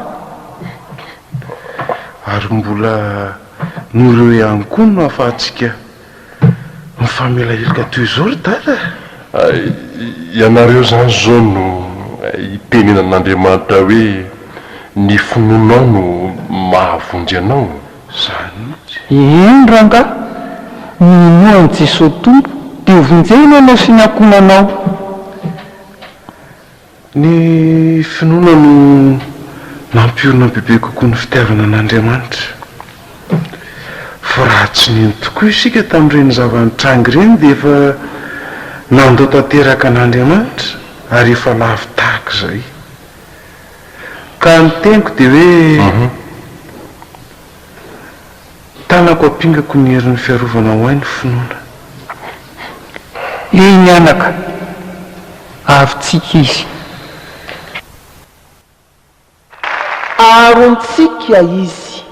Ary mbola noho ireo ihany koa no ahafahantsika Mifamela heloka toy izao ry dada a! Ianareo izany izao no itenenan'Andriamanitra hoe ny finoanao no mahavonjy anao? Izany mihitsy. Eny rangahy, minoa an'i Jesoa Tompo dia ho vonjena ianao sy ny ankohonanao. Ny finoana no nampiorina bebe kokoa ny fitiavana an'Andriamanitra. Fa raha tsy nino tokoa isika tamin'ireny zava-nitranga ireny dia efa nandao tanteraka an'Andriamanitra ary efa lavo tahaka izay. Ka ny teniko dia hoe Tanako ampingako ny herin'ny fiarovana ho ahy ny finoana. Eny anaka, avontsika izy. Arontsika izy.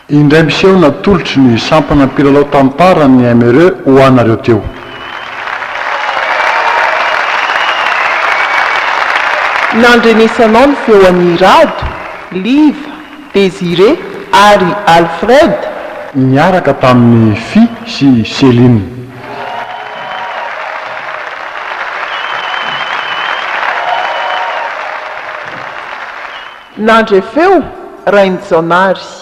Indray miseho natolotry ny sampana mpilalao tantara ny MRE ho anareo teo. Nandrenesanao ny feo an'i Rado, Liva, Désiré ary Alfred. Niaraka tamin'i Fy sy Céline. Nandre feo, Rainijaonary.